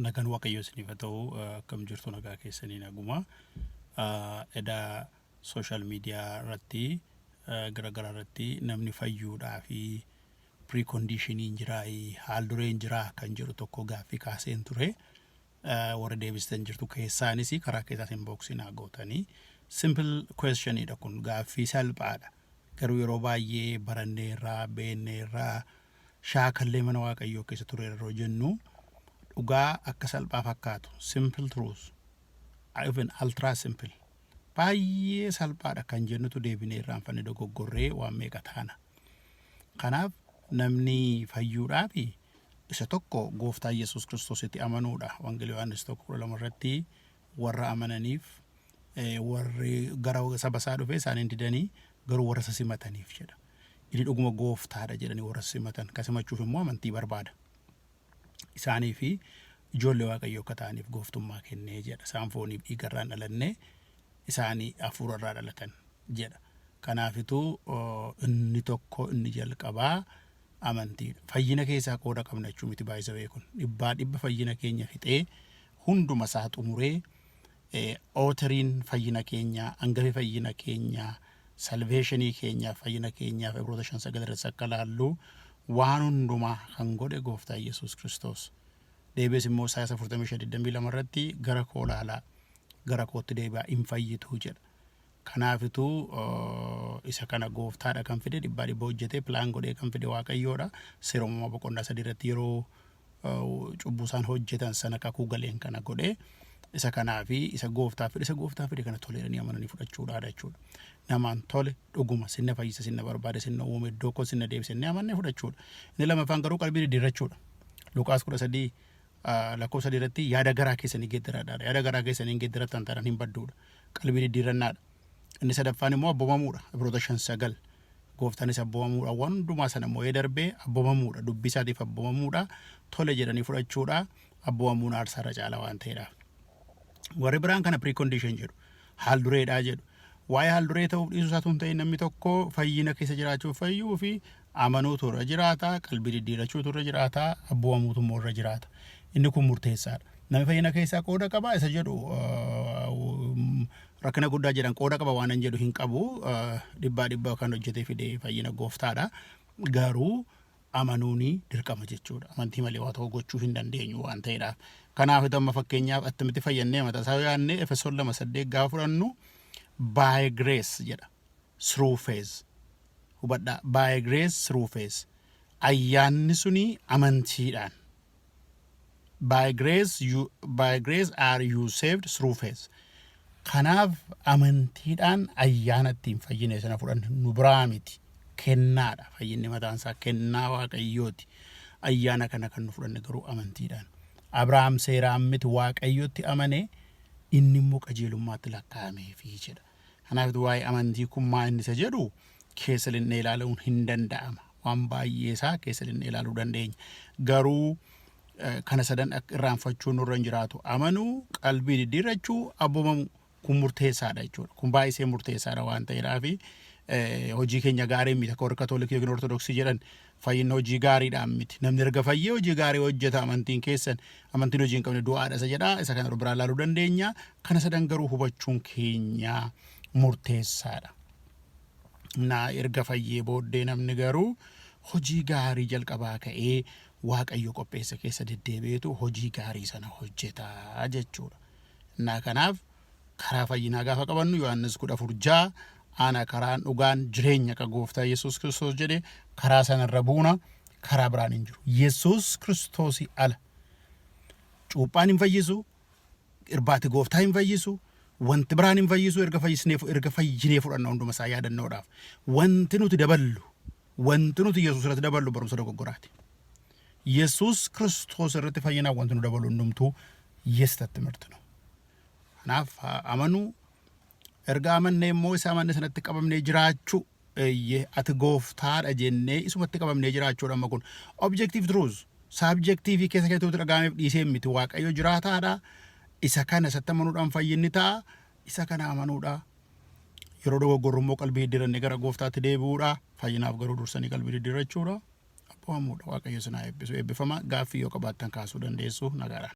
Nagaan Waaqayyoo isiniif haa ta'u. Akkam jirtu? Nagaa keessanii? Naguma. Edaa social media irratti garaagaraa irratti namni fayyuudhaa fi preconditioniin jiraa, haal dureen jiraa kan jedhu tokko gaaffii kaaseen ture. Warri deebistan jirtu, keessaanis karaa keessaas inboxii naa gootanii. Simple questionidha kun, gaaffii salphaadha. Garuu yeroo baay'ee baranneerraa, beekneerraa, shaakallee mana Waaqayyoo keessa ture yeroo jennu, dhugaa akka salphaa fakkaatu, simple truth, even ultra simple, baay'ee salphaadha kan jennutu deebinee irraanfanne, dogoggorree waan meeqa taana. Kanaaf namni fayyuudhaaf isa tokko Gooftaa Yesuus Kiristoositti amanuudha. Wangeela Yohaannis 1:12 irratti warra amananiif, warri gara saba isaa dhufe isaaniin didanii, garuu warra isa simataniif jedha. Inni dhuguma gooftaadha jedhanii warra isa simatan, kan simachuuf immoo amantii barbaada. Isaanii fi ijoollee Waaqayyoo akka ta'aniif gooftummaa kennee jedha. Isaan fooniif dhiigarraan dhalannee, isaanii hafuurarraa dhalatan jedha. Kanaafituu inni tokko, inni jalqabaa amantiidha. Fayyina keessaa qooda qabna jechuu miti baay'isawee kun. Dhibbaa dhibba fayyina keenya fixee, hunduma isaa xumuree, authoriin fayyina keenyaa, hangafi fayyina keenyaa, salvationii keenyaaf, fayyina keenyaaf, Ibroota 5:9 irratti akka laallu, waan hundumaa kan godhe Gooftaa Yesuus Kiristoos. Deebi'es immoo Isaayyaas 45:22 irratti gara koo laalaa, gara kootti deebi'aa, hin fayyitu jedha. Kanaafituu isa kana gooftaadha kan fide, dhibbaa dhibba hojjetee, plan godhee kan fide Waaqayyoodha. Seera Uumamaa boqonnaa 3 irratti yeroo cubbuu isaan hojjetan sana kakuu galeen kana godhee, isa kanaafi isa gooftaa fide, isa gooftaa fide kana toleeranii amananii fudhachuudhaadha jechuudha. Namaan tole, dhuguma sinna fayyisa, sinna barbaade, sinna uume, iddoo koo sinna deebise inni amannee fudhachuudha. Inni lammaffaan garuu qalbii diddiirrachuudha. Luqaas 13 lakkoofsa 3 irratti yaada garaa keessanii geeddaradhaadha. Yaada garaa keessanii hin geeddarattan taanaan hin badduudha. Qalbii diddiirrannaadha. Inni sadaffaan immoo abboomamuudha. Ibroota 5:9. Gooftaanis abboomamuudha. Waan hundumaa sana mo'ee darbee abboomamuudha. Dubbii isaatiif abboomamuudha. Tole jedhanii fudhachuudha. Abboomamuun aarsaarra caala waan ta'eedhaaf. Warri biraan kana precondition jedhu. Haal dureedhaa jedhu. Waa'ee haal duree ta'uuf dhiisuu isaatu hin ta'in, namni tokko fayyina keessa jiraachuuf, fayyuu fi amanuutu irra jiraata, qalbii diddiirachuutu irra jiraata, abboomamuutu immoo irra jiraata. Inni kun murteessaadha. Namni fayyina keessaa qooda qaba isa jedhu, rakkina guddaa jedhan, qooda qaba waan hin jedhu hin qabu. Dhibbaa dhibba kan hojjetee fide fayyina gooftaadha. Garuu amanuuni dirqama jechuudha. Amantii malee waa tokko gochuu hin dandeenyu waan ta'eedhaaf. Kanaaf amma fakkeenyaaf attamitti fayyannee mataa isaa yaadne, Efesoon 2:8 gaafa fudhannu, by grace jedha, through faith. Hubadhaa, by grace through faith. Ayyaanni suni amantiidhaan. By grace are you saved through faith. Kanaaf amantiidhaan ayyaana ittiin fayyine sana fudhanne, nu biraa miti. Kennaadha. Fayyinni mataan isaa kennaa Waaqayyooti. Ayyaana kana kan nu fudhanne garuu amantiidhaan. Abrahaam seeraan miti, Waaqayyotti amane, inni immoo qajeelummaatti lakkaa'ameefii jedha. Kanaaf waa'ee amantii kun maa inni isa jedhu keessa linnee ilaaluun hin danda'ama. Waan baay'ee isaa keessa linnee ilaaluu dandeenya. Garuu kana sadan irraanfachuun nurra hin jiraatu. Amanuu, qalbii diddiirrachuu, abboomamuu, kun murteessaadha jechuudha. Kun baay'isee murteessaadha waan ta'eedhaafi hojii keenya gaarii miti, akka warra Katolikii yookiin Ortodoksii jedhan fayyinni hojii gaariidhaan miti. Namni erga fayyee hojii gaarii hojjeta, amantiin keessan, amantiin hojii hin qabne du'aadha isa jedha. Isa kana biraa ilaaluu dandeenya. Kana sadan garuu hubachuun keenya murteessaadha. Na erga fayyee booddee namni garuu hojii gaarii jalqabaa ka'ee Waaqayyo qopheesse keessa deddeebi'eetu hojii gaarii sana hojjeta jechuudha. Na kanaaf karaa fayyinaa gaafa qabannu, Yohaannis 14:6, ana karaan, dhugaan, jireenya ka Gooftaa Yesuus Kiristoos jedhe, karaa sanarra buuna, karaa biraan hin jiru. Yesuus Kiristoosii ala cuuphaan hin fayyisu, irbaati Gooftaa hin fayyisu, wanti biraan hin fayyisu. Erga fayyisnee, erga fayyinee fudhanna hunduma isaa yaadannoodhaaf. Wanti nuti daballu, wanti nuti Yesuus irratti daballu barumsa dogoggoraati. Yesuus Kiristoos irratti fayyinaaf wanti nu dabalu hundumtuu የስህተት ትምህርት ነው። Kanaaf amanuu, erga amannee immoo isa amanne sanatti qabamnee jiraachuu, eeyyee ati gooftaadha jennee isumatti qabamnee jiraachuudha. Amma kun objective truth, subjective keessa keessatti dhaga'ameef dhiisee miti. Waaqayyo jiraataadha, isa kana isatti amanuudhaan fayyinni ta'a, isa kana amanuudha. Yeroo dogoggorru immoo qalbii diddiirannee gara gooftaatti deebi'uudha. Fayyinaaf garuu dursanii qalbii diddiirrachuudha, abboomamuudha. Waaqayyo sinaa eebbisu, eebbifama. Gaaffii yoo qabaattan kaasuu dandeessu. Nagaadhaan.